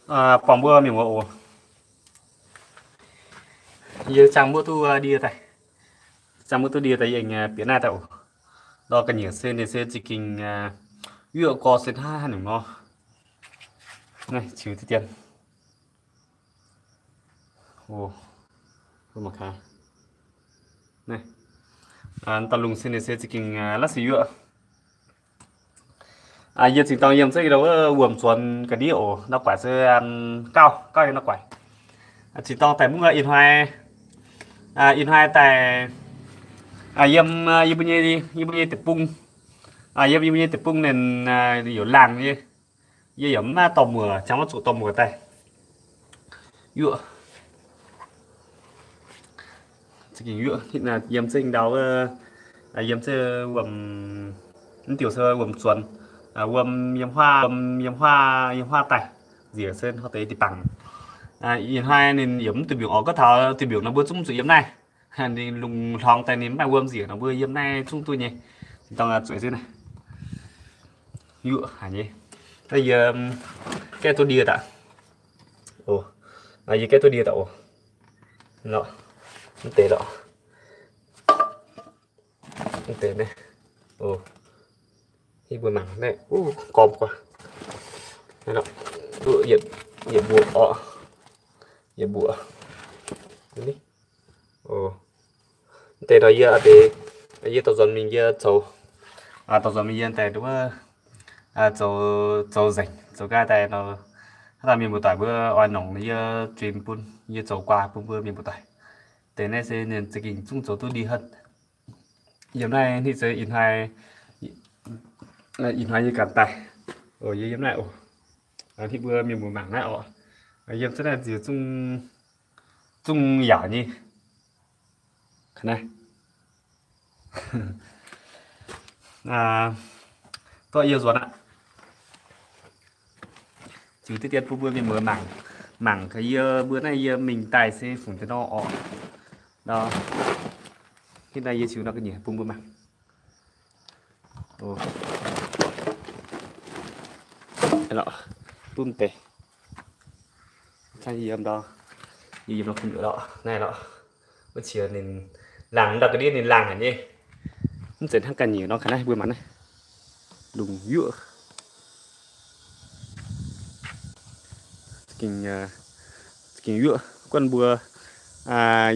Buangh mbuo mienh muoz oc. Yie ziangh mbuo duqv ndie daaih. Ziangh mbuo duqv ndie daaih yie aengx bieqc naaiv daaih oc. Ndortv ga'nyiec se ninh se za'gengh yuoqv gorx se hnangv haaix nyungc nor. Naaiv ziux diqv dien. Dauh lungh se ninh se za'gengh la'sic yuoqv. Yie zingh dorng yiem zengv wuov wuom-zuonx ga'ndiev oc. Ndau guaix se gauh, gauh yiem ndau guaix. Zingh dorng daaih mungv ih hnoi, ih hnoi daaih yiem yie mbuo nyei, yie mbuo nyei deic-bung, yiem yie mbuo nyei deic-bung ninh youc laangh nyei. Yie yaac mv maaih dorh muoc, ziangh maiv zuqc dorh muoc daaih yuoqv. Za'gengh yuoqv yiem zengv ndau, yiem zengv wuom, mv diuh se wuom-zuonx, wuom yiem huaav, yiem huaav, yiem huaav daaih nzieqc se hnoi deix diqc bangc. Ih hnoi ninh yaac mv duih mbiungc oc. Gorngv taux duih mbiungc nor mbuo zungv zuqc yiem naaiv. Ninh lungh hlorngx daaih ninh mv maaih wuom nzieqc nor mbuo yiem naaiv zungv duqv nyei. Dongh zueiz zunv naaiv. Yuoqv haic nyei. Yie gaeqv duqv ndie daaih. Yie gaeqv duqv ndie daaih oc. Mv deix lorqc. Mv deix naaiv. Hitv mbuo mangc naaiv, gormx guaax. Duqv yietc mbuoqc orqc. Yietc mbuoqc. Mv deix nor yie, yie dorh nzuonx mingh yie zoux, dorh nzuonx mingh yie daaih nduov, zoux, zoux nzengc, zoux nqaai daaih nor, haaix dauh mienh muoz-doic mbuo oix nongc yie stream bun, yie zoux guaa bun mbuo mienh muoz-doic. Deix naaiv se ninh za'gengh zungv zoux duqv ndie henv. Yiem naaiv hitv se ih hnoi, ih hnoi yie ganh daaih. Yie yiem naaiv oc. Hitv mbuo mienh muoz mangc naaiv oc. Yiem zunv naaiv nziex zungv, zungv yaauc nyei. Ka'naaiv. Dorh yie nzuonx aqv. Ziux diqv dien bun mbuo mienh muoz mangc, mangc gaax yie mbuo naaiv yie mingh daaih se fungc deix nor orqc. Hitv naaiv yie ziux nor ga'nyiec bun mbuo mangc. Duqv deix. Yie yiem nor, yie yiem nor kuh miuc lorqc naaiv lorqc. Wuov qiex ninh laangh ndau ga'ndiev ninh laangh haic nyei. Mv zeiz hnangv ga'nyiec nor ga'naaiv mbuo mangc naaiv. Lungh yuoqv. Za'gengh yuoqv guanh mbuo,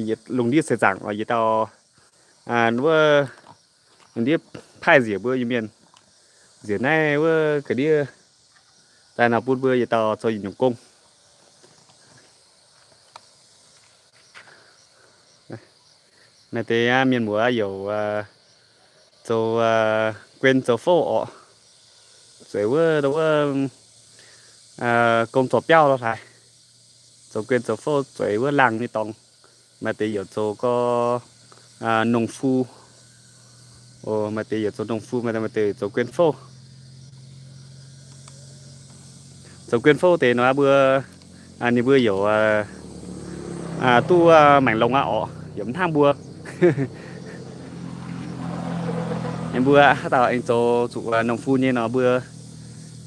yietc lungh ndiev seix zaangc oc, yietc dauh wuov lungh ndiev paaiv nzieqc mbuo Iu-Mienh nzieqc naaiv wuov ga'ndiev daaih nor bun mbuo yietc dauh zoux yietc nyungc gong. Maaih deix mienh muoz youc zoux guen zoux fouv orqc, zueiz wuov, wuov gong zorc biauv lo hlaaix, zoux guen zoux fouv zueiz wuov laangh nyei dorngx. Maaih deix youc zoux gorx nongh fu. Maaih deix youc zoux nongh fu, maaih deix zoux guen fouv. Zoux guen fouv deix nor mbuo, ninh mbuo youc duqv maengc longx aqv orqc, yaac mv hnangv mbuo. Mbuo haaix dauh aengx zoux zuqc nongh fu nyei nor mbuo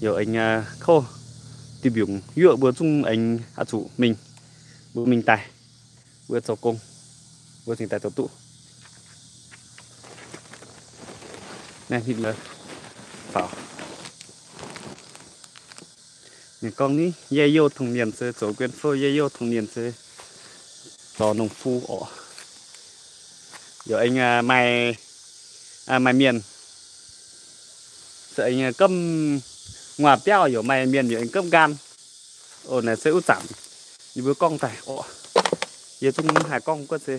youc aengx kouv diuh mbiungc yuoqv mbuo zungv aengx oix zuqc mingh, mbuo mingh daaih, mbuo zoux gong, mbuo cingx daaih zoux duqv. Naaiv ninh faaux. Ninh gorngv ni, yie youh tong mienh se zoux guen fouv, yie youh tong mienh se zorc nongh fu orqc. Youc aengx maaih, maaih mienh se aengx gamv nguaaz biauv, youc maaih mienh youc aengx gamv nqaam. Naaiv se wuov zanc yie mbuo gorngv daaih orqc, yie zungv mv haih gorngv guoqv se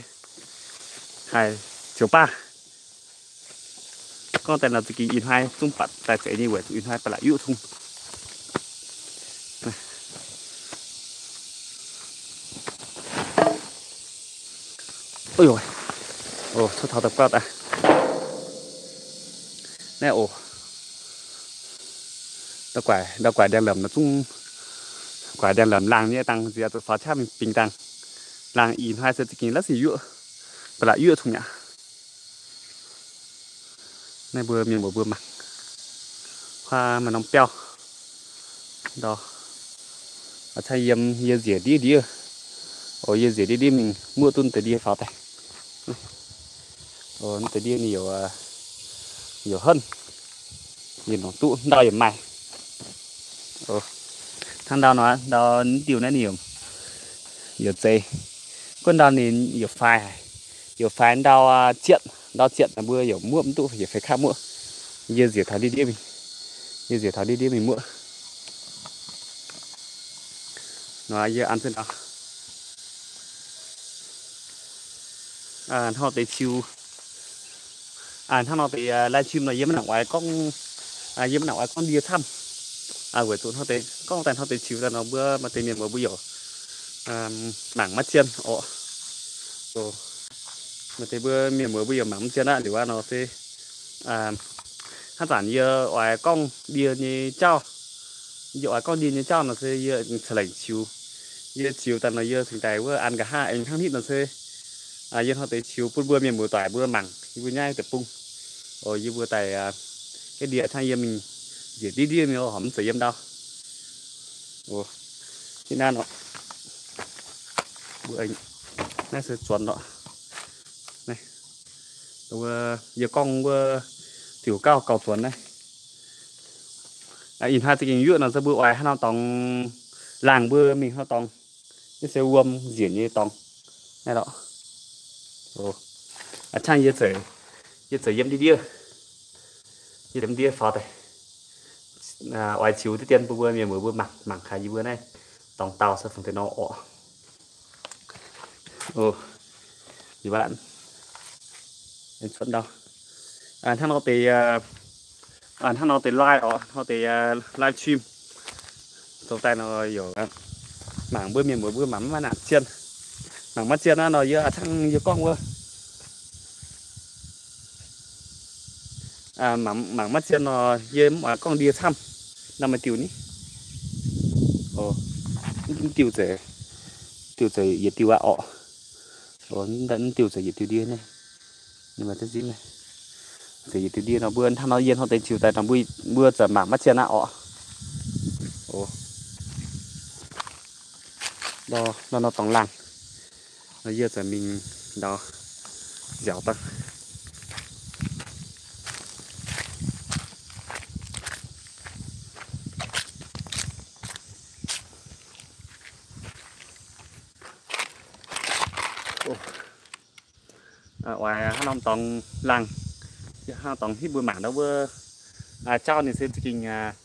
haih ziouc baav. Gorngv daaih nor za'gengh ih hnoi zungv batc daaih zeix nyei weic zuqc ih hnoi ba'laqc yuoqv tong. Cuotv taux da'gauv daaih. Naaiv oc. Ndau guaix, ndau guaix ndiangx-lemc nor zungv, guaix ndiangx-lemc laangh nyei dangh nziex zuqc faaux qaqv mingh bingx dangh. Laangh ih hnoi se za'gengh la'sic yuoqv, ba'laqc yuoqv tong mi'aqv. Naaiv mbuo mienh muoz mbuo mangc, huaav maaih norm biauv ndau. A'cangv yiem yie nzieqc ndiev ndiev. O, yie nzieqc ndiev ndiev mingh muoqv duqv deix ndie faaux daaih. O, deix ndie ninh youc, youc henv. Yie nongc duqv ndau yaac maaih. Hnangv ndau nor, ndau diuh naaiv ninh youc, youc zeiz. Gunv ndau ninh youc faix haic. Youc faix ndau zietc, ndau zietc naaic mbuo youc muoqv mv duqv, youc feix kaav muoqv. Yie nzieqc taux ndiev ndiev mingh. Yie nzieqc taux ndiev ndiev mingh muoqv. Nor yie an zengv ndau. Hnangv nor deix ziux, hnangv nor deix live stream nor yie maiv nangc oix gorngv, yie maiv nangc oix gorngv ndie camv. Weic zuqc hnangv deix gorngv daaih hnangv deix ziux daaih nor mbuo maaih deix mienh muoz mbuo youc mangc maiv zien orqc. Maaih deix mbuo mienh muoz mbuo youc mangc maiv zien aqv. Liuz aqv nor se hnangv zanc yie oix gorngv ndie nyei jauv, yie oix gorngv ndie nyei jauv nor se yie ca'lengc ziux. Yie ziux daaih nor yie cingx daaih wuov an nqa'haav aengx hnangv nitv nor se yie hnangv deix ziux bun mbuo mienh muoz doic mbuo mangc yie mbuo nyaiv deic-bung. O, yie mbuo daaih ga'ndiev hnangv yie mingh nzieqc ndiev ndiev mingh horpc mv zeiz yiem ndau. Naaiv se zuonx lorqc. Yie gorngv wuov diuc gauh gauh zuonx naaiv. Ih hnoi za'gengh yuoqv nor se mbuo oix hnangv nor dorngx laangh mbuo mingh hnangv nor dorngx. Naaiv se wuom nzienc nyei dorngx naaiv lorqc. A'cangv yie zeiz, yie zeiz yiem ndiev ndiev, yie yiem ndiev faaux daaih oix ziux diqv dien bun mbuo mienh muoz mbuo mangc, mangc gaax yie mbuo naaiv dorngx dauh se fungc deix nor orqc. Hnangv nor deix, hnangv nor deix live orqc, hnangv nor deix live stream zoux daaih nor youc mangc mbuo mienh muoz mbuo mangc maiv nangc zien. Mangc maiv zien aqv nor yie a'cangv yie gorngv wuov mangc maiv zien nor yie mv oix gorngv ndie camv. Naaiv maaih diuh ni. Diuh zeiz, diuh zeiz yietc diuh aqv orqc. Diuh zeiz yietc diuh ndie naaiv. Zeiz yietc diuh ndie nor mbuo hnangv nor yie hnangv deix ziux daaih nor mbuo za'gengh mangc maiv zien aqv orqc. Nor nor dorngx laangh nor yie za'gengh mingh ndau nziaauc dangh. Oix hnangv norm dorngx laangh, hnangv dorngx hitv mbuo mangc ndau wuov jauv ninh se za'gengh,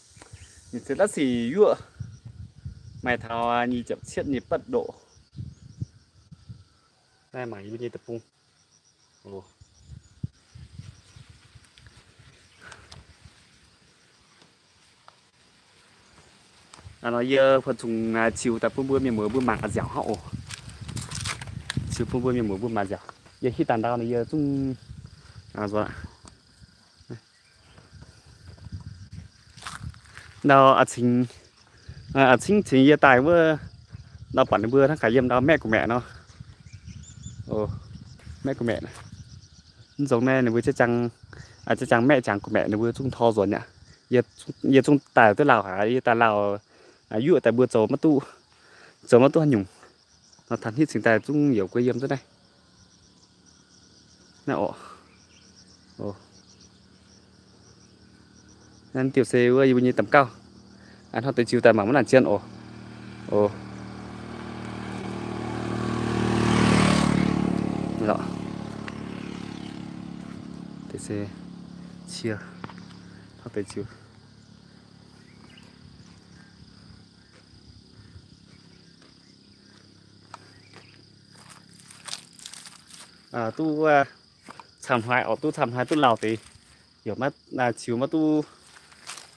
ninh se la'sic yuoqv, maaih taux nyic ziepc cietv nyic batv ndoqc. Naaiv mangc yie mbuo nyei deic-bung. Nor yie fun zungh ziux daaih bun mbuo mienh muoz mbuo mangc nziaauc hnangv oc. Ziux bun mbuo mienh muoz mbuo mangc nziaauc. Yie hitv daaih ndau nor yie zungv ndau cingx, cingx yie daaih wuov ndau buatc ninh mbuo hnangv gaax yiem ndau maeqv gu'maeqc nor. Maeqv gu'maeqc. Mv nzongc naaiv ninh mbuo jiex jangx maeqv jangx gu'maeqc ninh mbuo zungv tor nzuonx aqv. Yie zungv daaih duqv lauh haic, yie daaih lauh yuoqv daaih mbuo zoux maiv duqv, zoux maiv duqv haaix nyungc. Nor taux hnitv cingx daaih zungv youc guei yiem duqv naaiv. Naaiv oc. Naaiv diuh se wuov yie mbuo nyei damh gauh. Hnangv deix ziux daaih mangc maiv nangc zien oc. Deix se cie hnangv deix ziux. Duqv camv haic oc, duqv camv haic duqv lauh deix. Yaac maiv ziux maiv duqv,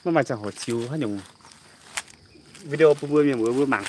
maiv maaih ziangh hoc ziux haaix nyungc video bun mbuo mienh muoz mbuo mangc.